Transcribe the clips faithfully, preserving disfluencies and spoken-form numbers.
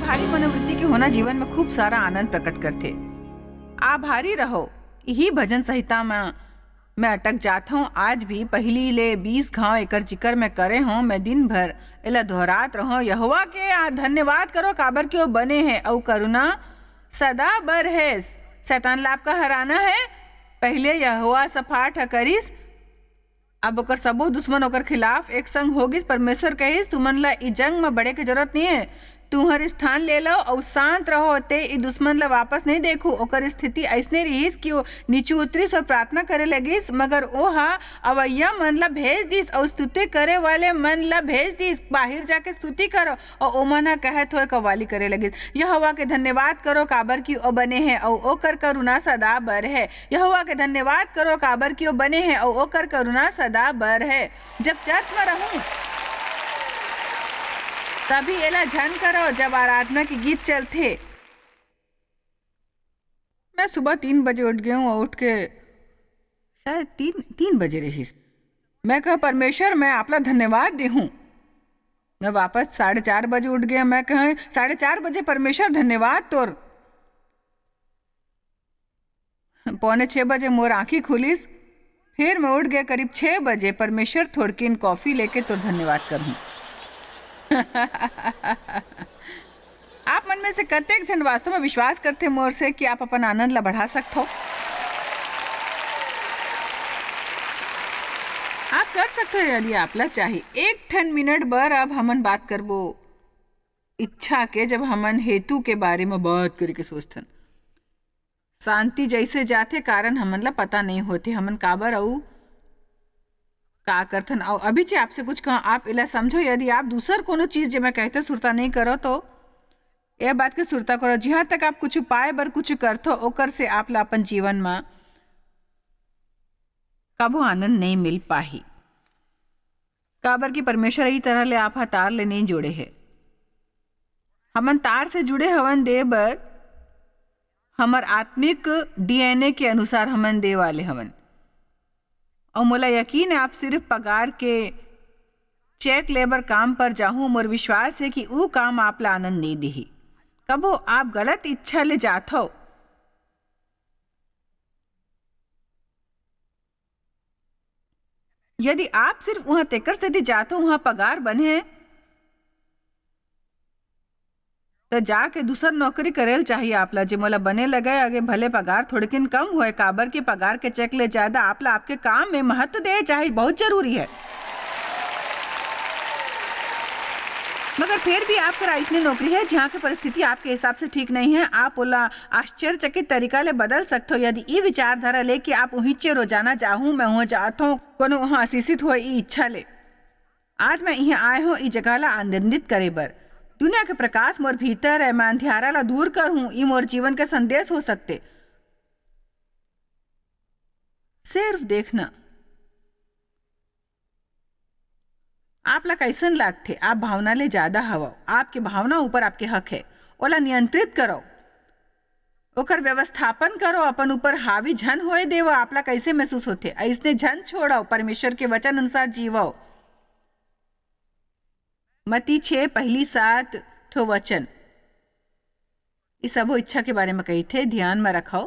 भारी मनोवृत्ति के होना जीवन में खूब सारा आनंद प्रकट करथे। आभारी रहो, इही भजन संहिता में मैं अटक जात हूँ। आज भी पहली ले बीस घाव एकर जिक्र मैं करे हूँ। मैं दिन भर एला दोहरात रहूँ, यहोवा के आ धन्यवाद करो, काबर कि वो बने हैं, अउ करुणा सदा बर है। शैतान ला आपका हराना है। पहले यहोवा सफाट ह करिस, अब ओकर सबो दुश्मन ओकर खिलाफ एक संग हो गिस। परमेश्वर कहिस, "तुमन ला ई जंग म बड़े के जरूरत नहीं है, तुहर स्थान ले लो अउ शांत रहो।" ते ई दुश्मन ला वापस नहीं देखू। ओकर स्थिति अइसने रिहिस कि वो नीचे उतरिस अउ प्रार्थना करे लगिस, मगर ओ ह अवैया मन ला भेज दिस अउ स्तुति करे वाले मन ला भेज दिस, "बाहिर जाके स्तुति करो।" अउ ओमन ह कहत होए कव्वाली करे लगिस, "यहोवा के धन्यवाद करो, काबर कि ओ बने हे अउ ओकर करुणा सदा बर हे। यहोवा के धन्यवाद करो, काबर कि ओ बने हे अउ ओकर करुणा सदा बर हे।" जब चर्च में रहूं, तभी एला झन करो, जब आराधना के गीत चलथे। मैं सुबह तीन बजे उठ गया हूँ और उठ के शायद तीन तीन बजे रहिस। मैं कहा, "परमेश्वर, मैं आपला धन्यवाद देहूँ।" मैं वापस साढ़े चार बजे उठ गया। मैं कहा, "साढ़े चार बजे परमेश्वर, धन्यवाद तोर।" पौने छः बजे मोर आँखी खुलिस। फिर मैं उठ गया करीब छः बजे। "परमेश्वर, थोड़किन कॉफी लेके तोर धन्यवाद करहूँ।" आप मन में से कतेक झन वास्तव में विश्वास करथे मोर से कि आप अपन आनंद ला बढ़ा सकथो? आप कर सकथो, यदि आप ला चाही। एक ठन मिनट बर अब हमन बात करबो इच्छा के, जब हमन हेतु के बारे में बात करे के सोचथन। शांति जैसे जाथे, कारण हमन ला पता नहीं होथे, हमन काबर अउ का करथन। अउ अभी जे आपसे कुछ कहा, आप एला समझो, यदि आप दूसर कोनो चीज जे मैं कहते सुरता नहीं करो, तो ए बात के सुरता करो, जिहां तक आप कुछ पाए बर कुछ करथो, ओकर से आप ला अपन जीवन में कभो आनंद नहीं मिल पाही। काबर कि परमेश्वर ई तरह ले आप ह तार ले नहीं जुड़े हे। हमन तार से जुड़े हवन दे बर, हमर आत्मिक डीएनए के अनुसार हमन दे वाले हवन। अउ मोला यकीन है, आप सिर्फ पगार के चेक ले बर काम पर जाहू, मोर विश्वास है कि ऊ काम आप ला आनंद नहीं देही। कभो आप गलत इच्छा ले जाथो, यदि आप सिर्फ उहाँ तेकर सेती जाथो, उहाँ पगार बने, त जाके दूसर नौकरी करेल चाहिए आप ला, जे मोला बने लगे। आगे भले पगार थोड़किन कम होए, काबर के पगार के चेक ले ज्यादा आप ला आपके काम में महत्व दे चाहिए, बहुत जरूरी है। मगर फिर भी आप करा अइसने नौकरी है, जहाँ के परिस्थिति आपके हिसाब से ठीक नहीं है, आप ओला आश्चर्यचकित तरीका ले बदल सकथो, यदि ई विचारधारा लेके आप उहीचे रोजाना जाहूं, मैं उहाँ जात हूँ, कोनो उहाँ आशीषित होए, ई इच्छा ले। आज मैं इहाँ आए हूँ, ई जगह ला आनंदित करे बर। दुनिया के प्रकाश मोर भीतर है, मैं अंधियारा ला दूर कर हूँ, ई मोर जीवन के संदेश हो सकते। सिर्फ देखना, आप ला कैसन लागथे? आप भावना ले ज्यादा हवव। आपके भावना ऊपर आपके हक है, ओला नियंत्रित करो, ओकर व्यवस्थापन करो, अपन ऊपर हावी झन होए देवो। आप ला कैसे महसूस होथे, अइसने झन छोड़ो, परमेश्वर के वचन अनुसार जीवो। मती छः पहली सात ठो वचन, ये सबो इच्छा के बारे में कही थे, ध्यान में रखो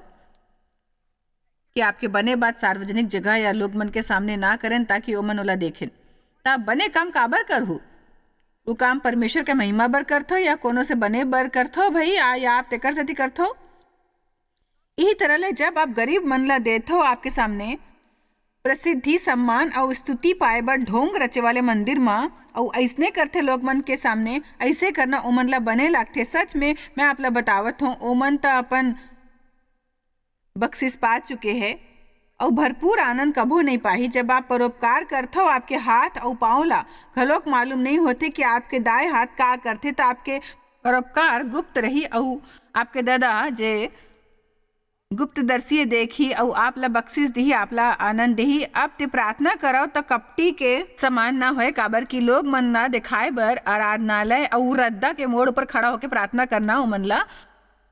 कि आपके बने बात सार्वजनिक जगह या लोग मन के सामने ना करें, ताकि ओमन ओला देखें। त आप बने काम काबर करहु? वो काम परमेश्वर के महिमा बर करथो या कोनो से बने बर करथो भाई, आ, या आप तेकर सेती करथो? यही तरह ले जब आप गरीब मन ला देथो, आपके सामने प्रसिद्धि, सम्मान अउ स्तुति पाए बर ढोंग रचे वाले मंदिर म, अउ अइसने करथे लोग मन के सामने, अइसे करना ओमन ला बने लागथे। सच में मैं आप ला बतावत हूँ, ओमन त अपन बख्शिश पा चुके हे, अउ भरपूर आनंद कभो नहीं पाही। जब आप परोपकार करथव, आपके हाथ अउ पाँव ला घलोक मालूम नहीं होथे कि आपके दाएं हाथ का करथे, त आपके परोपकार गुप्त रही, अउ आपके ददा जे गुप्तदर्शी देखी अउ आप ला बख्शिश दिही, आप ला आनंद दिही। अब ते प्रार्थना करव त कपटी के समान ना होए, काबर कि लोग मन ला दिखाए बर आराधनालय अउ रद्दा के मोड़ ऊपर खड़ा होके प्रार्थना करना ओमन ला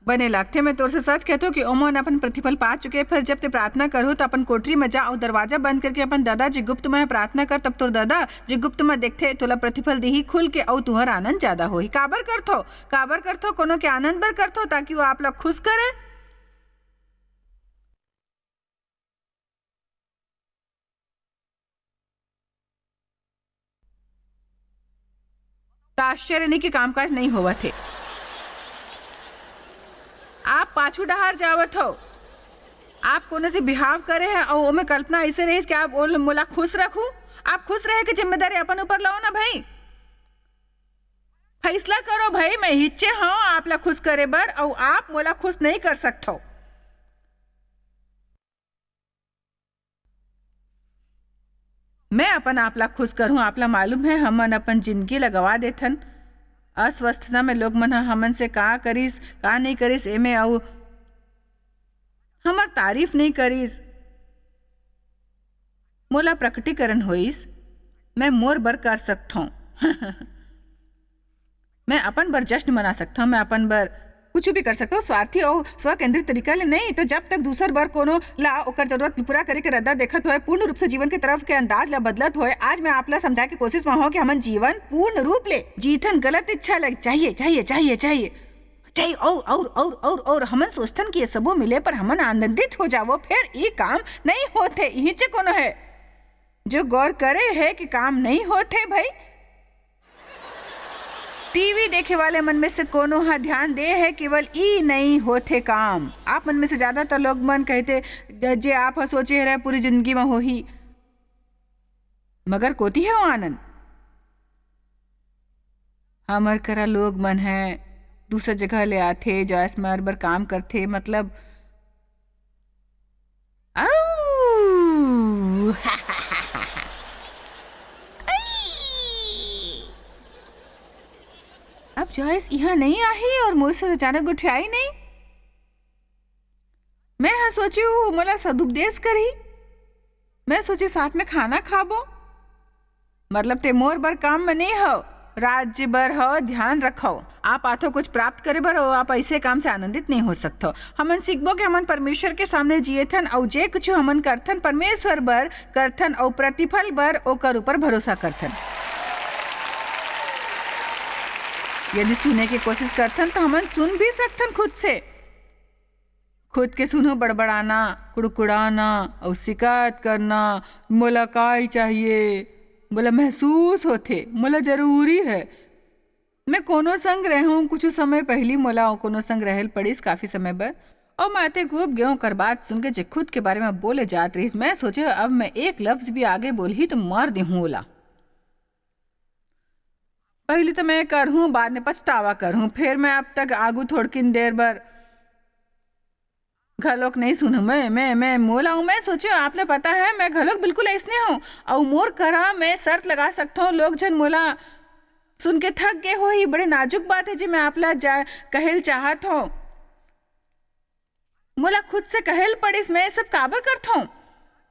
बने लागथे। मैं तोर से सच कहथों कि ओमन अपन प्रतिफल पा चुके। फिर जब ते प्रार्थना करहू, त अपन कोठरी में जा अउ दरवाजा बंद करके अपन दादा जी गुप्त में प्रार्थना कर। तब तोर दादा जी गुप्त में देखथे, तोला प्रतिफल दिही खुल के, अउ तुहर आनंद ज्यादा होही। काबर करथो? काबर करथो? कोनो के आनंद बर करथो, ताकि वो आप ला खुश करे। त आश्चर्य नहीं कि कामकाज नहीं होवत हे। आप पाछू डहार जावत हो। आप कोनो से बिहाव करे हैं अउ ओमे कल्पना ऐसे रहिस कि आप ओल-, मोला खुश रखू। आप खुश रहे के जिम्मेदारी अपन ऊपर लो ना भाई। फैसला करो भाई, मैं हिच्चे हूँ आप ला खुश करे बर, अउ आप मोला खुश नहीं कर सकथो। मैं अपन आप ला खुश करूं। आप ला मालूम है, हमन अपन जिंदगी ला गवा देथन। अस्वस्थता में लोग मन ह हमन से का करिस, का नहीं करिस, एमे अउ हमर तारीफ नहीं करिस। मोला प्रकटीकरण होइस, मैं मोर बर कर सकथों। मैं अपन बर जश्न मना सकथों, मैं अपन बर कुछ भी कर सकथों, स्वार्थी अउ स्वकेंद्रित तरीका ले नहीं। तो जब तक दूसर बर कोनो ला ओकर जरूरत पूरा करे के रद्दा देखत होए, पूर्ण रूप से जीवन के तरफ के अंदाज ला बदलत होए, आज मैं आप ला समझाए के कोशिश में हूँ कि हमन जीवन पूर्ण रूप ले जीथन, गलत इच्छा लग चाहिए, चाहिए, चाहिए, चाहिए, चाहिए, और, और, और, और, और हमन सोचथन कि ये सबो मिले पर हमन आनंदित हो जावो, फिर ये काम नहीं होथे। यही चे कोनो है जो गौर करे है कि काम नहीं होथे भाई। टीवी देखे वाले मन में से कोनो ह ध्यान दे है, केवल ई नहीं होथे काम। आप मन में से ज्यादातर लोग मन कहते, "जे आप ह सोचे रहे पूरी जिंदगी में होही।" मगर कोती है वो आनंद? हमर करा लोग मन है दूसर जगह ले आथे, जॉयस मार बर काम करथे, मतलब, आऊ! अब जॉयस इहाँ नहीं आही और मोर से अचानक गोठियाही नहीं। मैं हा सोचे हूँ, मोला सदुपदेश करही। मैं सोचे, साथ में खाना खाबो। मतलब, ते मोर बर काम में नहीं हव, राज्य बर हव, ध्यान रखव। आप आथो कुछ प्राप्त करे बर, अउ आप ऐसे काम से आनंदित नहीं हो सकथो। हमन सीखबो कि हमन परमेश्वर के सामने जियथन, अउ जे कुछ हमन करथन, परमेश्वर बर करथन, अउ प्रतिफल बर ओकर ऊपर भरोसा करथन। यदि सुने के कोशिश करथन, तो हमन सुन भी सकथन खुद से। खुद के सुनो बड़बड़ाना, कुड़कुड़ाना अउ शिकायत करना, "मोला काय चाहिए, मोला महसूस होथे, मोला जरूरी है।" मैं कोनो संग रहूं, कुछ समय पहली मोला कोनो संग रहल पड़िस काफी समय बर, अउ मैं अतेक ऊब गेहूं कर बात सुन के जे खुद के बारे में बोले जात रहिस, मैं सोचे, "अब मैं एक लफ्ज भी आगे बोलही तो मार देहूं ओला।" पहली तो मैं करहूं, बाद में पछतावा करहूं, फिर मैं अब तक आगू थोड़किन देर बर घलोक नहीं सुनहूं। मैं, मैं, मैं मोला हूं, मैं सोचो, आपने पता है, मैं घलोक बिल्कुल ऐसने हूं। अउ मोर करा मैं शर्त लगा सकता हूं, लोग जन मोला सुन के थक गए होही। बड़े नाजुक बात है जी, मैं आपला जा, कहेल चाहत हूं। मोला खुद से कहेल पड़िस, मैं ये सब काबर करथों?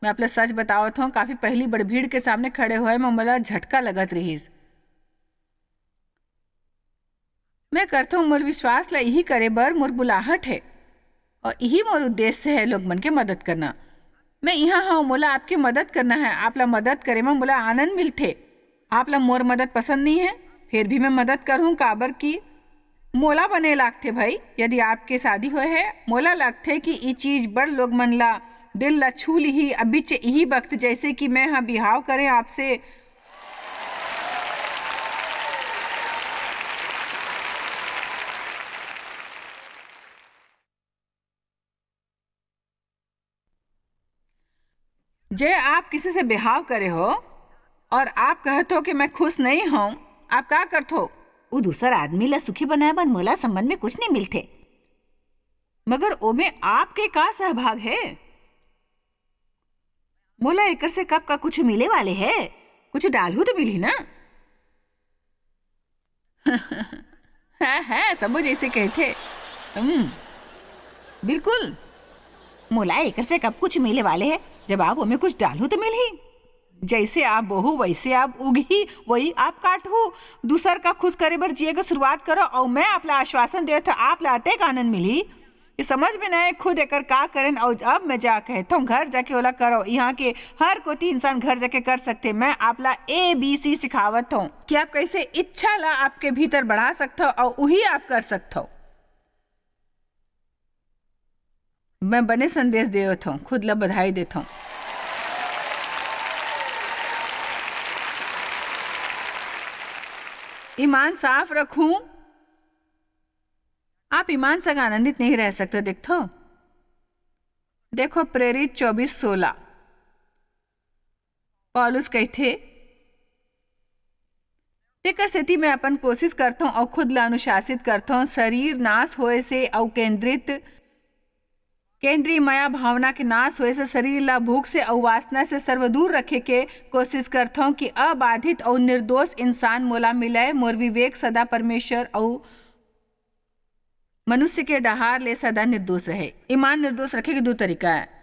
मैं आप ला सच बतावत हूँ, काफी पहली बड़ भीड़ के सामने खड़े होए म मोला झटका लगत रहिस। मैं करथों, मोर विश्वास ला इही करे बर मोर बुलाहट है और इही मोर उद्देश्य है, लोग मन के मदद करना। मैं इहाँ हूँ, मोला आपके मदद करना है। आप ला मदद करे म मोला आनंद मिलथे। आप ला मोर मदद पसंद नहीं है, फिर भी मैं मदद करहूँ, काबर कि मोला बने लागथे भाई। यदि आपके शादी होए है, मोला लगथे कि ई चीज बड़ लोग मन ला, दिल ला छू लिही। अभी चे इही वक्त, जैसे कि मैं हा बिहाव करें आपसे, जे आप किसी से बिहाव करे हो और आप कहत हो कि मैं खुश नहीं हूं, आप का करत हो? वो दूसर आदमी ला सुखी बनाए बर मोला संबंध में कुछ नहीं मिलथे। मगर ओमे आपके का सहभाग है? मोला एकर से कब का कुछ मिले वाले है? कुछ डालहू तो मिलही ना? हाँ, हाँ, सबो जैसे कहथे। हम्म, बिल्कुल। मोला एकर से कब कुछ मिले वाले है, जब आप ओमे कुछ डालहू तो मिलही। जैसे आप बोहू, वैसे आप उगही, वही आप काटहू। दूसर का खुश करे बर जिए के शुरुआत करो, अउ मैं आप ला आश्वासन देत हौं, आप ला अतेक आनंद मिलही कि समझ में नइ आए खुद एकर का करेन। अउ अब मैं जा कहत हौं, घर जाके ओला करो। इहाँ के हर कोती इंसान घर जाके कर सकथे। मैं आप ला A B C सिखावत हौं कि आप कैसे इच्छा ला आपके भीतर बढ़ा सकथव अउ उही आप कर सकथव। मैं बने संदेश देवत हौं, खुद ला बधाई देत हौं। ईमान साफ रखहू। आप ईमान संग आनंदित नहीं रह सकते, देखथव। देखो प्रेरित चौबीस सोलह। पौलुस कहिथे, "तेकर सेती मैं अपन कोशिश करथौं अउ खुद ला अनुशासित करथौं, शरीर नाश होए से अउ केंद्रित, केंद्रीय मया भावना के नाश होए से, शरीर ला भूख से अउ वासना से सर्वदूर रखे के कोशिश करथौं कि अबाधित अउ निर्दोष इंसान मोला मिलय, मोर विवेक सदा परमेश्वर अउ मनुष्य के डहार ले सदा निर्दोष रहे।" ईमान निर्दोष रखे के दू तरीका है।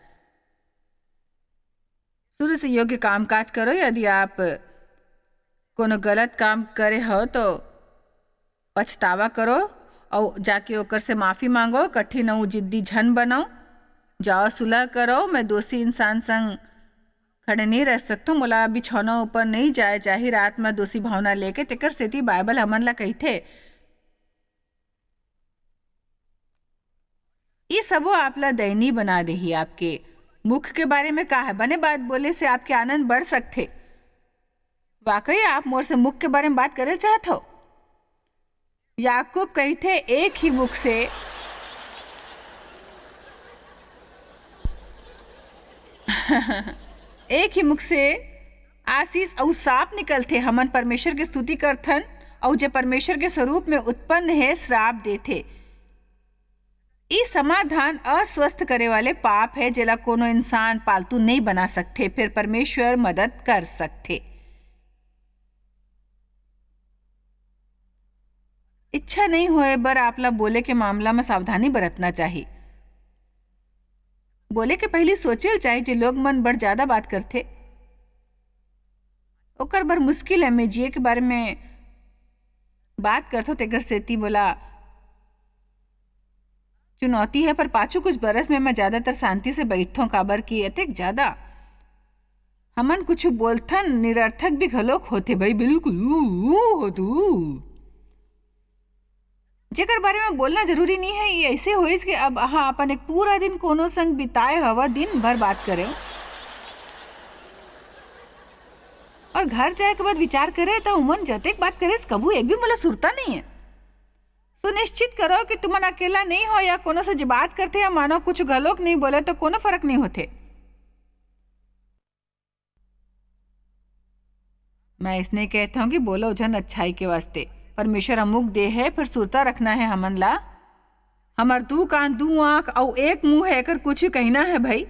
शुरू से योग्य कामकाज करो। यदि आप कोनो गलत काम करे हो तो पछतावा करो अउ जाके ओकर से माफी मांगो। कठिन अउ जिद्दी झन बनो, जाओ सुलह करो। मैं दोषी इंसान संग खड़े नहीं रह सकता, मोला बिछौना ऊपर नहीं जाए चाही रात में दोषी भावना लेके। तेकर सेती बाइबल हमन ला कहिथे, ये सबो आप ला दैनी बना देही। आपके मुख के बारे में का है? बने बात बोले से आपके आनंद बढ़ सकथे। वाकई आप मोर से मुख के बारे में बात करे चाहत हो? याकूब कहिथे, "एक ही मुख से, एक ही मुख से आशीष अउ साप निकलथे। हमन परमेश्वर के स्तुति करथन, अउ जे परमेश्वर के स्वरूप में उत्पन्न हे, श्राप देथे।" ई समाधान अस्वस्थ करे वाले पाप है, जेला कोनो इंसान पालतू नहीं बना सकथे, फिर परमेश्वर मदद कर सकथे। इच्छा नहीं होए बर आप ला बोले के मामला में सावधानी बरतना चाही। बोले के पहली सोचे ल चाही, जे लोग मन बड़ ज्यादा बात करथे, ओकर बर मुश्किल है। मैं जिए के बारे में बात करथो, तेकर सेती मोला चुनौती है, पर पाछू कुछ बरस में मैं ज्यादातर शांति से बैठथों, काबर कि अतेक ज्यादा हमन कुछ बोलथन, निरर्थक भी घलोक होथे भाई, बिल्कुल ऊ, ऊ होथू। जेकर बारे में बोलना जरूरी नहीं है, ये ऐसे होइस कि अब हाँ, अपन एक पूरा दिन कोनो संग बिताए हवा, दिन भर बात करे और घर जाए के बाद विचार करे, तो उमन जतेक बात करे, कभू एक भी मोला सुरता नहीं है। सुनिश्चित करो कि तुमन अकेला नहीं हो या कोनो से जे बात करथे या मानो कुछ घलोक नहीं बोले, तो कोनो फर्क नहीं होथे। मैं इसने कहता हूँ कि बोलो झन अच्छाई के वास्ते। परमेश्वर अमुक दे है, फिर सुरता रखना है हमन ला। हमर दू कान, दू आंख अउ एक मुंह है, एकर कुछ कहना है भाई।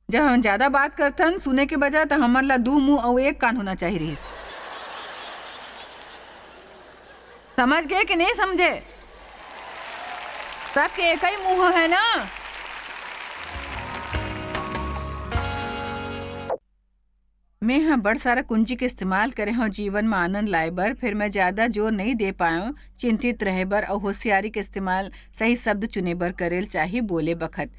जब हम ज्यादा बात करथन सुने के बजाय, त हमन ला दू मुंह अउ एक कान होना चाहिए रहिस। समझ गए कि नहीं समझे? सबके एक ही मुंह है ना। मैं ह बड़ सारा कुंजी के इस्तेमाल करे हव जीवन म आनंद लाए बर, फिर मैं ज्यादा जोर नइ दे पायव चिंतित रहे बर अउ होशियारी के इस्तेमाल सही शब्द चुने बर करेल चाही बोले बखत।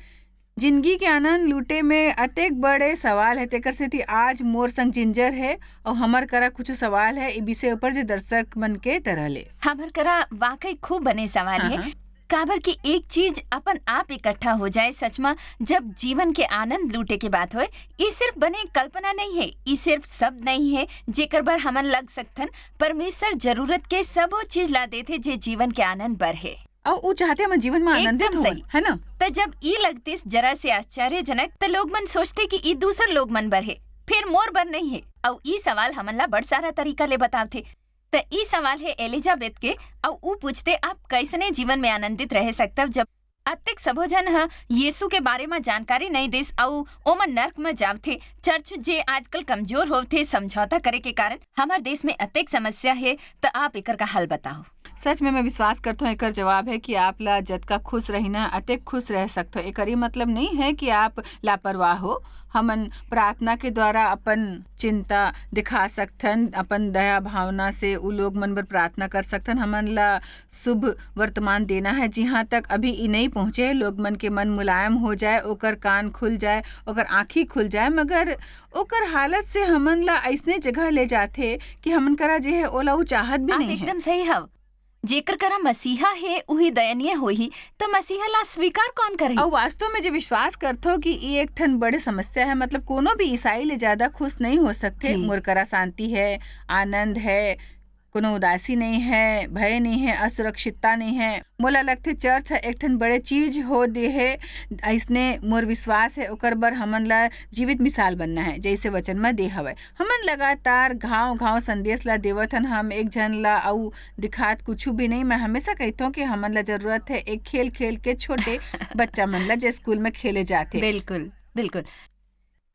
जिंदगी के आनंद लूटे में अतेक बड़े सवाल हे, तेकर सेती आज मोर संग जिंजर हे अउ हमर करा कुछ सवाल हे ए विषय ऊपर जे दर्शक मन के तरह ले। हमर करा वाकई खूब बने सवाल हाँ, हे। हाँ। काबर कि एक चीज अपन आप इकट्ठा हो जाए, सच म, जब जीवन के आनंद लूटे के बात होए, ई सिर्फ बने कल्पना नहीं है, ई सिर्फ शब्द नहीं है, जेकर बर हमन लग सकथन। परमेश्वर जरूरत के सबो चीज ला देथे, जे जीवन के आनंद बर है। अउ ऊ चाहथे हमन जीवन म आनंदित एकदम होवन, सही। है ना? त जब ई लगतिस जरा से आश्चर्यजनक, त लोग मन सोचथे कि ई दूसर लोग मन बर हे, फिर मोर बर नहीं है। अउ ई सवाल हमन ला बड़ सारा तरीका ले बतावथे। त ई सवाल हे एलिजाबेथ के, अउ ऊ पूछथे, "आप कैसने जीवन में आनंदित रह सकतव, जब अतेक सबो झन ह यीशु के बारे म जानकारी नइ दिस, अउ ओमन नर्क म जावथे?" चर्च, जे आजकल कमजोर होवथे, समझौता करे के कारण हमर देश में अतेक समस्या हे, त आप एकर का हल बताओ। सच में मैं विश्वास करथों, एकर जवाब है कि आप ला जतका खुश रहिना, अतेक खुश रह सकथो। एकर ये मतलब नहीं है कि आप लापरवाह हो। हमन प्रार्थना के द्वारा अपन चिंता दिखा सकथन, अपन दया भावना से उ लोग मन बर प्रार्थना कर सकथन। हमन ला शुभ वर्तमान देना है। जिहाँ तक अभी ई नहीं पहुँचे है, लोग मन के मन मुलायम हो जाए, ओकर कान खुल जाए, ओकर आँखी खुल जाए, मगर ओकर हालत से हमन ला अइसने जगह ले जाथे कि हमन करा जे है, ओला उ चाहत भी आप नहीं है। एकदम सही हव। जेकर करा मसीहा हे, उही दयनीय होही, त मसीहा ला स्वीकार कौन करही? अउ वास्तव में जे विश्वास करथो कि ई एक ठन बड़े समस्या है, मतलब कोनो भी ईसाई ले ज्यादा खुश नहीं हो सकथे। जी। मोर करा शांति है, आनंद है, कोनो उदासी नहीं है, भय नहीं है, असुरक्षितता नहीं है। मोला लगथे चर्च ह एक ठन बड़े चीज हो दे हे, अइसने मोर विश्वास है, ओकर बर हमन ला जीवित मिसाल बनना है, जैसे वचन म दे हवय। हमन लगातार घाव-घाव संदेश ला देवत हन, हम एक झन ला अउ दिखात कुछु भी नहीं। मैं हमेशा कहिथों कि हमन ला जरूरत है एक खेल-खेल के छोटे बच्चा मन ला, जे स्कूल में खेले जाथे। बिल्कुल, बिल्कुल।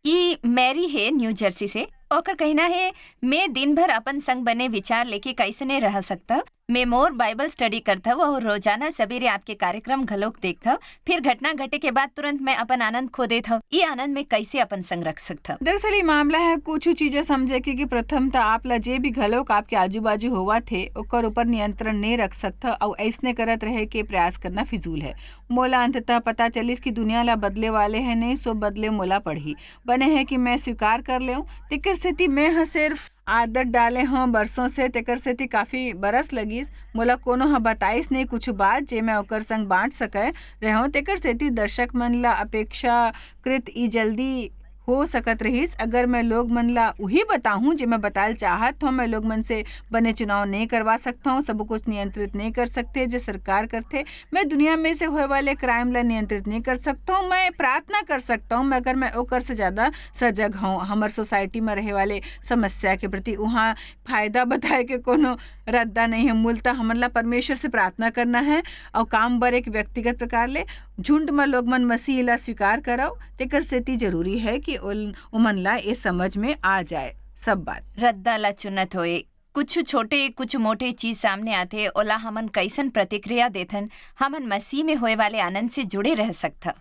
ई मैरी हे न्यू जर्सी से। ओकर कहना हे, "मैं दिन भर अपन संग बने विचार लेके कइसने रह सकथव? मैं मोर बाइबल स्टडी करथव और रोजाना सबेरे आपके कार्यक्रम घलोक देखथव। फिर घटना घटे के बाद तुरंत मैं अपन आनंद खो देथव। ई आनंद मैं कइसे अपन संग रख सकथव?" दरअसल, ई मामला है कुछ चीजें समझे के, कि प्रथम त आप ला जे भी घलोक आपके आजू-बाजू होवत हे, ओकर ऊपर नियंत्रण नहीं रख सकथव, अउ अइसने करत रहे के प्रयास करना फिजूल है। मोला अंततः पता चलिस कि दुनिया ला बदले वाले है नहीं, सो बदले मोला पड़ही। बने है कि मैं स्वीकार कर लेऊं, तेकर सेती मैं ह सिर्फ आदत डाले हों बरसों से, तेकर सेती काफी बरस लगिस। मोला कोनो ह बताइस नहीं कुछ बात, जे मैं ओकर संग बांट सके रहें, तेकर सेती दर्शक मन ला अपेक्षाकृत ई जल्दी हो सकत रहिस। अगर मैं लोग मन ला उही बताहूं, जे मैं बताल चाहत हों, मैं लोग मन से बने चुनाव नहीं करवा सकता हूं, सब कुछ नियंत्रित नहीं कर सकते, जे सरकार करथे। मैं दुनिया में से होए वाले क्राइम ला नियंत्रित नहीं कर सकता हूँ। मैं प्रार्थना कर सकता हूँ, मगर मैं ओकर से ज्यादा सजग हूँ। हमर सोसाइटी में रहे वाले समस्या के प्रति उहाँ फायदा बताए के कोनो रद्दा नहीं है। मूलतः हमन ला परमेश्वर से प्रार्थना करना है और काम बर एक व्यक्तिगत प्रकार ले। झुंड में लोग मन मसीह ला स्वीकार करव, तेकर सेती जरूरी है कि ओल-, ओमन ला ये समझ में आ जाए सब बात। रद्दा ला चुनत होए कुछ छोटे, कुछ मोटे चीज सामने आथे, ओला हमन कइसन प्रतिक्रिया देथन? हमन मसीह में होए वाले आनंद से जुड़े रह सकथन।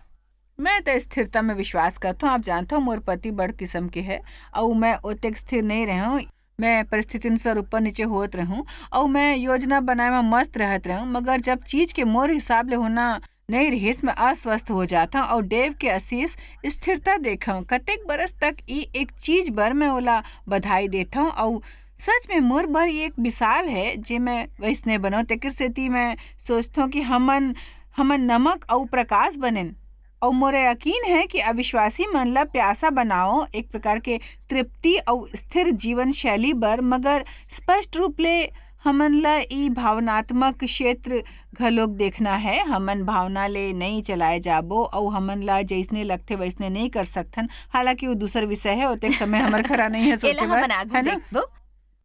मैं त स्थिरता में विश्वास करथों। आप जानथो, मोर पति बड़ किस्म के है, अउ मैं ओतेक स्थिर नहीं रहूं। मैं परिस्थिति अनुसार ऊपर नीचे होत रहूं, अउ मैं योजना बनाए में मस्त रहत रहूं, मगर जब चीज के मोर हिसाब ले होना नहीं रिहिस, मैं अस्वस्थ हो जाथंव। अउ डेव के असीस स्थिरता देखंव। कतेक बरस तक ई एक चीज बर मैं ओला बधाई देथंव, अउ सच में मोर बर ये एक मिसाल है, जे मैं वैसने बनंव। तेकर सेती मैं सोचथंव कि हमन, हमन नमक अउ प्रकाश बनेन। अउ मोर यकीन है कि अविश्वासी मन ला प्यासा बनाओ, एक प्रकार के तृप्ति अउ स्थिर जीवन शैली बर, मगर स्पष्ट रूप ले हमन ला ई भावनात्मक क्षेत्र घलोक देखना है। हमन भावना ले नइ चलाए जाबो अउ हमन ला जइसने लगथे वइसने नइ कर सकथन। हालांकि वो दूसर विषय है, ओतेक समय हमर खरा नइ है सोचे एला बर, हमन आगू है ना? देखबो।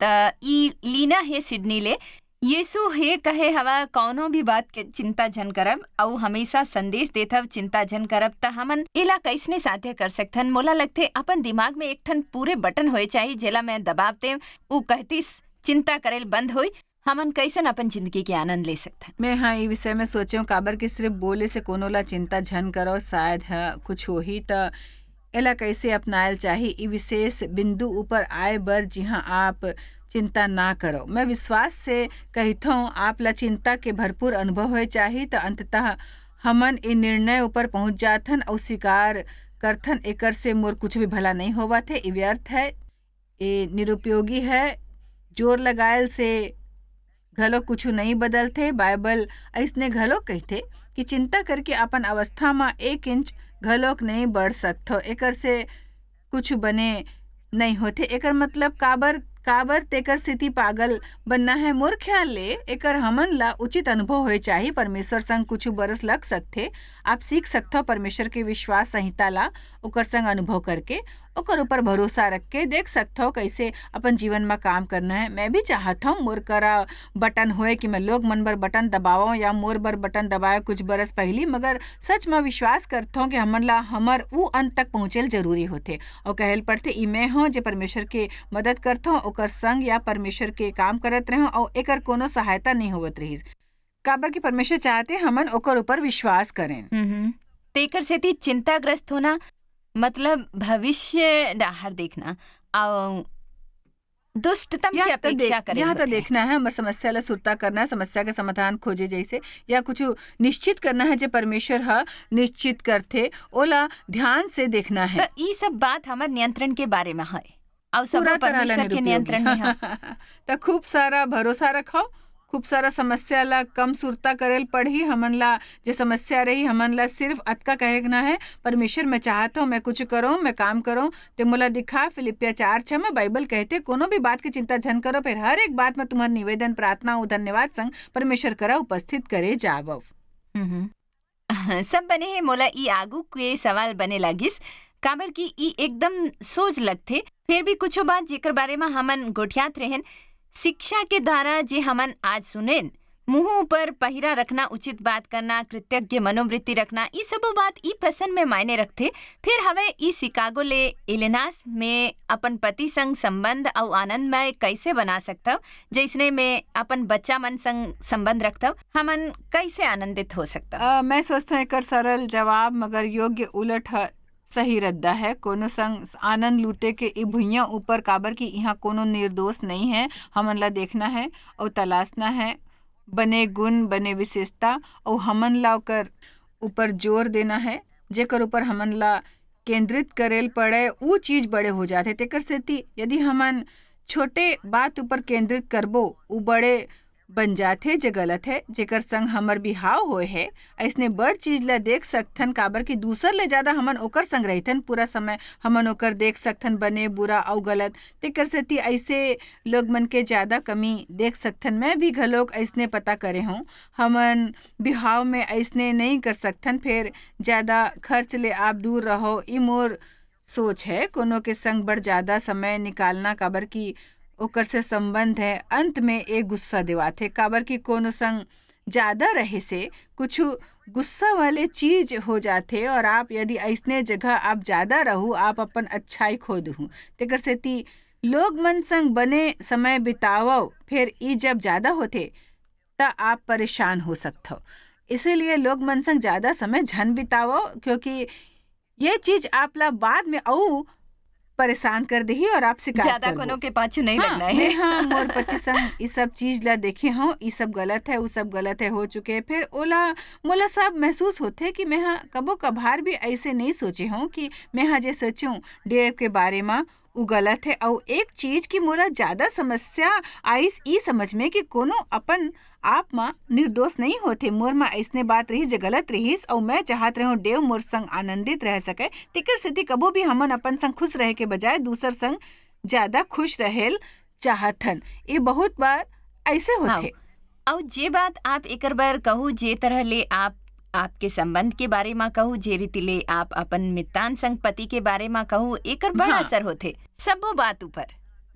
त ई लीना हे सिडनी ले। यीशु हे कहे हवा, "कौनो भी बात के चिंता झन करब," अउ हमेशा संदेश देत हव, "चिंता झन करब," त हमन एला कइसने साध्य कर सकथन? मोला लगथे अपन दिमाग में एक ठन पूरे बटन होए चाही, जेला मैं दबाव देव, ऊ कहतिस, "चिंता करेल बंद होई।" हमन कइसन अपन जिंदगी के आनंद ले सकथन? मैं हाँ, ये विषय में सोचेंव, काबर कि सिर्फ बोले से कोनो ला चिंता झन करो, शायद ह कुछ होही, त एला कइसे अपनायल चाही, ई विशेष बिंदु ऊपर आए बर, जिहाँ आप चिंता ना करो। मैं विश्वास से कहिथौं, आप ला चिंता के भरपूर अनुभव होए चाही, त अंततः हमन ए निर्णय ऊपर पहुंच जाथन अउ स्वीकार करथन, एकर से मोर कुछ भी भला नहीं होवत हे, ई व्यर्थ है, ए निरुपयोगी है, जोर लगायल से घलो कुछु नहीं बदलथे। बाइबल अइसने घलो कहिथे कि चिंता करके अपन अवस्था म एक इंच घलोक नहीं बढ़ सकथो, एकर से कुछु बने नहीं होथे। एकर मतलब काबर, काबर तेकर सेती पागल बनना है? मोर ख्याल ले एकर हमन ला उचित अनुभव होए चाही। परमेश्वर संग कुछु बरस लग सकथे। आप सीख सकथो परमेश्वर के विश्वास संहिता ला ओकर संग अनुभव करके। ओकर ऊपर भरोसा रख के देख सकथव, कैसे अपन जीवन म काम करना है। मैं भी चाहत हूँ, मोर करा बटन होए कि मैं लोग मन बर बटन दबावं या मोर बर बटन दबाए कुछ बरस पहिली, मगर सच म विश्वास करथव कि हमन ला हमर ऊ अंत तक पहुँचे ल जरूरी होथे। अउ कहे ल पड़थे, "ई मैं हूँ, जे परमेश्वर के मदद करथव, ओकर संग या परमेश्वर के काम करत रहूँ, अउ एकर कोनो सहायता नहीं होवत रहिस।" काबर कि परमेश्वर चाहथे, हमन ओकर ऊपर विश्वास करें। हम्म। तेकर सेती चिंताग्रस्त होना, मतलब भविष्य डाहर देखना, अउ दुष्टतम या की तो अपेक्षा देख-, करे या तो होथे। देखना है, हमर समस्या ला सुरता करना है, समस्या के समाधान खोजे जैसे, या कुछ निश्चित करना है, जे परमेश्वर ह निश्चित करथे, ओला ध्यान से देखना है। त ई सब बात हमर नियंत्रण के बारे में है, अउ सब पूरा तरह ले परमेश्वर के निरुपयोगी। नियंत्रण में है। त खूब सारा भरोसा रखव, खूब सारा समस्या ला कम सुरता करे ल पड़ही। हमन ला जे समस्या रही, हमन ला सिर्फ अतका कहे के ना है, "परमेश्वर, मैं चाहत हूँ, मैं कुछ करूँ, मैं काम करूँ, ते मोला दिखा।" फिलिपिया चार छः में बाइबल कहथे, "कोनो भी बात के चिंता झन करो, फिर हर एक बात में तुम्हार निवेदन, प्रार्थना अउ धन्यवाद संग परमेश्वर करा उपस्थित करे जावव।" हम्म। सब बने हे, मोला ई आगू के सवाल बने लागिस, काबर कि ई एकदम सोच लगथे। फिर भी कुछो बात जेकर बारे म हमन गोठियात रहेन, शिक्षा के द्वारा जे हमन आज सुनेन, मुंह ऊपर पहिरा रखना, उचित बात करना, कृतज्ञ मनोवृत्ति रखना, ई सबो बात ई प्रसंग में मायने रखथे। फिर हवे ई शिकागो ले इलिनास में अपन पति संग संबंध अउ आनंदमय कैसे बना सकथव, जैसने में अपन बच्चा मन संग संबंध रखथव, हमन कैसे आनंदित हो सकथव? अ, मैं सोचथव एकर सरल जवाब मगर योग्य उलट ह सही रद्दा है। कोनो संग आनंद लूटे के ई भुइयां ऊपर, काबर कि इहां कोनो निर्दोष नहीं है। हमन ला देखना है अउ तलाशना है बने गुण, बने विशेषता, अउ हमन ला ओकर ऊपर जोर देना है, जेकर ऊपर हमन ला केंद्रित करे ल पड़े, ऊ चीज बड़े हो जाथे। तेकर सेती यदि हमन छोटे बात ऊपर केंद्रित करबो, ऊ बड़े बन जाथे, जे गलत है। जेकर संग हमर बिहाव होए है, अइसने बड़ चीज ला देख सकथन, काबर कि दूसर ले ज्यादा हमन ओकर संग रहिथन। पूरा समय हमन ओकर देख सकथन, बने, बुरा अउ गलत। तेकर सेती अइसे लोग मन के ज्यादा कमी देख सकथन। मैं भी घलोक अइसने पता करे हूँ, हमन बिहाव में अइसने नइ कर सकथन, फेर ज्यादा खर्च ले आप दूर रहो, ई मोर सोच है। कोनो के संग बड़ ज्यादा समय निकालना, काबर कि ओकर से संबंध है, अंत में ए गुस्सा देवाथे, काबर कि कोनो संग ज्यादा रहे से कुछ गुस्सा वाले चीज हो जाथे, और आप यदि अइसने जगह आप ज्यादा रहू, आप अपन अच्छाई खो दुहू। तेकर सेती लोग मन संग बने समय बितावव, फेर ई जब ज्यादा होथे, त आप परेशान हो सकथव। इसीलिए लोग मन संग ज्यादा समय झन बितावव, क्योंकि ये चीज आप ला बाद में अउ परेशान कर देही और आप शिकायत ज्यादा करबो। कोनो के पाछू नहीं हाँ, लगना है। मैं हाँ, मोर पति संग ई सब चीज ला देखे हूँ, ई सब गलत है, उ सब गलत है, हो चुके है। फिर ओला, मोला सब महसूस होथे कि मैं हाँ कबो कभार भी ऐसे नहीं सोचे हूँ कि मैं हाँ जे सोचूं डेव के बारे में, उ गलत है। अउ एक चीज कि मोला ज्यादा समस्या आइस ई समझ में कि कोनो अपन आप म निर्दोष नहीं होथे। मोर म अइसने बात रहिस जे गलत रहिस, अउ मैं चाहत रहूं डेव मोर संग आनंदित रह सके। तेकर सेती कभू भी हमन अपन संग खुश रहे के बजाय दूसर संग ज्यादा खुश रहेल चाहत हन। ये बहुत बार ऐसे हाँ। होथे। अउ जे बात आप एकर बर कहू, जे तरह ले आप आपके संबंध के बारे म कहू, जे रीति ले आप अपन मितान संग पति के बारे म कहू, एकर बड़ा हाँ। असर होथे सब्बो बात ऊपर।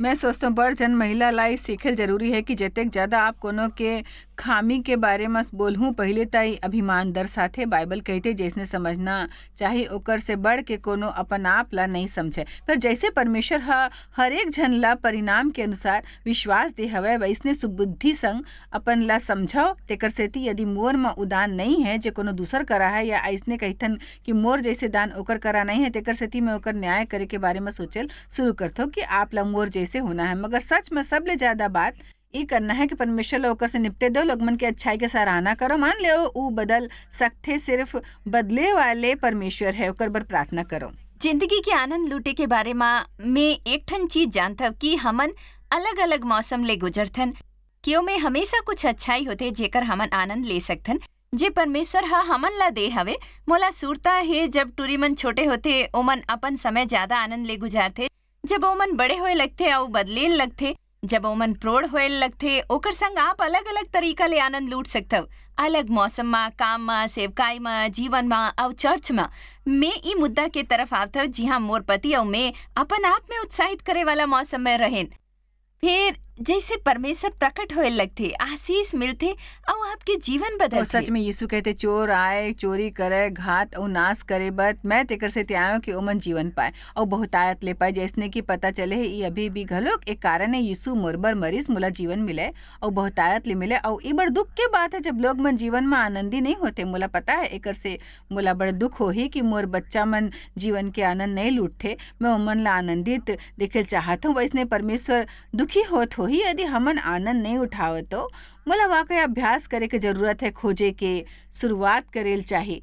मैं सोचथों, बड़ जन महिला ला ई सीखे ल जरूरी है कि जतेक ज्यादा आप कोनो के खामी के बारे म बोलहू, पहिले त ई अभिमान दर्शाथे। बाइबल कहथे, "जैसने समझना चाही, ओकर से बढ़ के कोनो अपन आप ला नहीं समझे।" पर जैसे परमेश्वर ह हर एक झन ला परिणाम के अनुसार विश्वास दे हवय, वैसने सुबुद्धि संग अपन ला समझव। तेकर सेती यदि मोर म उदान नहीं है, जे कोनो दूसर करा है, या अइसने कहिथन कि मोर जैसे दान ओकर करा नहीं है, तेकर सेती मैं ओकर न्याय करे के बारे म सोचल शुरू करथव कि आप ला मोर जैसे होना है। मगर सच में सबले ज्यादा बात ई करना है कि परमेश्वर ला ओकर से निपटे दो, लोग मन के अच्छाई के सराहना करो। मान लो ऊ बदल सकथे, सिर्फ बदले वाले परमेश्वर है, ओकर बर प्रार्थना करो। जिंदगी के आनंद लूटे के बारे मा मैं एक ठन चीज जानथव कि हमन अलग-अलग मौसम ले गुजरथन, कि ओमे हमेशा कुछ अच्छाई होथे जेकर हमन आनंद ले सकथन। जे परमेश्वर ह हमन ला दे हवे, मोला सुरता हे जब टूरी मन छोटे होथे, ओमन अपन समय ज्यादा आनंद ले गुजारथे। जब ओमन बड़े होए लगथे अउ बदले लगथे, जब ओमन प्रौढ़ होए लगथे, ओकर संग आप अलग-अलग तरीका ले आनंद लूट सकथव। अलग मौसम म, काम म, सेवकाई म, जीवन म अउ चर्च म। मैं ई मुद्दा के तरफ आवथव, जिहां मोर पति अउ मैं अपन आप में उत्साहित करे वाला मौसम में रहेन। फेर जैसे परमेश्वर प्रकट होए लगथे, आशीष मिलथे अउ आपके जीवन तो बदलथे। सच में यीशु कहते, "चोर आए, चोरी करे, घात अउ नाश करे बर, मैं तेकर सेती आयो कि ओमन जीवन पाए अउ बहुतायत ले पाए।" जैसने कि पता चले हे, ई अभी भी घलोक एक कारण हे, यीशु मोर बर मरिस, मोला जीवन मिले अउ बहुतायत ले मिले। अउ ई बड़ दुख के बात हे, जब लोग मन जीवन म आनंदी नहीं होते। मोला पता हे, एकर से मोला बड़ दुख होही कि मोर बच्चा मन जीवन के आनंद नहीं लूटथे। मैं ओमन ला आनंदित देखे ल चाहत हूँ। वैसने परमेश्वर दुखी होत होही, यदि हमन आनंद नहीं उठावत तो। मोला वाकई अभ्यास करे के जरूरत हे, खोजे के शुरुआत करे ल चाही,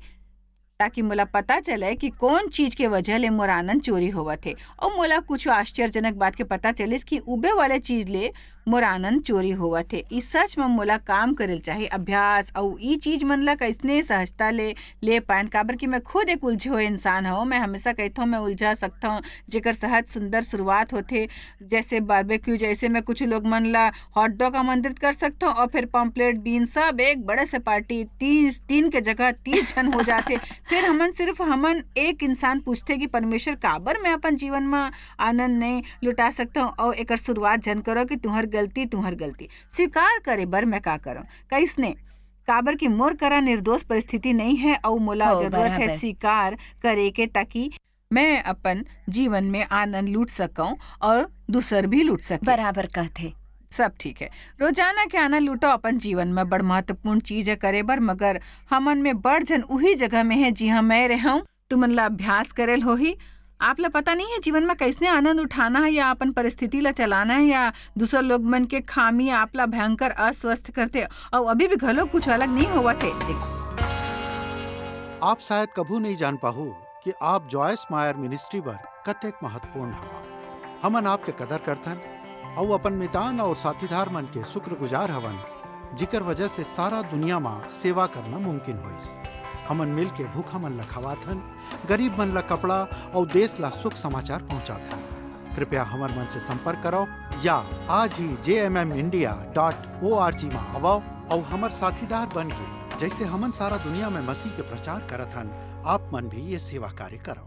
ताकि मोला पता चले कि कौन चीज के वजह ले मोर आनंद चोरी होवत हे। अउ मोला कुछ आश्चर्यजनक बात के पता चलिस कि उबे वाले चीज ले मोर आनंद चोरी होवत हे। ई सच म मोला काम करे ल चाही। अभ्यास अउ ई चीज मन ला कइसने सहजता ले ले पाएन, काबर कि मैं खुद एक उलझे हुए इंसान हवं। मैं हमेशा कहथौं, मैं उलझा सकथौं, जेकर सहज सुंदर शुरुआत होथे, जैसे बारबेक्यू, जैसे मैं कुछ लोग मन ला हॉट डॉग आमंत्रित कर सकथौं अउ फिर पॉम्पलेट, बीन सब एक बड़े से पार्टी, तीस, तीन के जगह तीस झन हो जाथे। फिर हमन सिर्फ, हमन एक इंसान पूछथे कि परमेश्वर, काबर मैं अपन जीवन म आनंद नहीं लुटा सकथौं? अउ एकर शुरुआत झन करो कि तुहर गलती, तुहर गलती। स्वीकार करे बर मैं का करौं? कइसने? काबर कि मोर करा निर्दोष परिस्थिति नहीं है अउ मोला हो, जरूरत है बराबर। स्वीकार करे के, ताकि मैं अपन जीवन में आनंद लूट सकौं अउ दूसर भी लूट सके। बराबर कहथे। सब ठीक है। रोजाना के आनंद लूटो अपन जीवन में बड़ महत्वपूर्ण चीज है करे बर, मगर हमन में बड़ झन उही जगह में है जिहां मैं रहूं। तुमन ला अभ्यास करे ल होही। आप ला पता नहीं है जीवन में कइसने आनंद उठाना है या अपन परिस्थिति ला चलाना है या दूसर लोग मन के खामी आप ला भयंकर अस्वस्थ करथे अउ अभी भी घलो कुछ अलग नहीं होवत है। आप शायद कभू नहीं जान पाहू कि आप जॉयस मायर मिनिस्ट्री बर कतेक महत्वपूर्ण हवा। हमन आपके कदर करथन अउ अपन मितान अउ साथीदार मन के शुक्रगुजार हवन, जिकर वजह से सारा दुनिया म सेवा करना मुमकिन होइस। हमन मिल के भूखा मन ला खवाथन, गरीब मन ला कपड़ा अउ देश ला सुख समाचार पहुंचाथन। कृपया हमर मन से संपर्क करो या आज ही जे M M India dot O R G म आवव अउ हमर साथीदार बन के, जैसे हमन सारा दुनिया में मसीह के प्रचार करत हन, आप मन भी ये सेवा कार्य करो।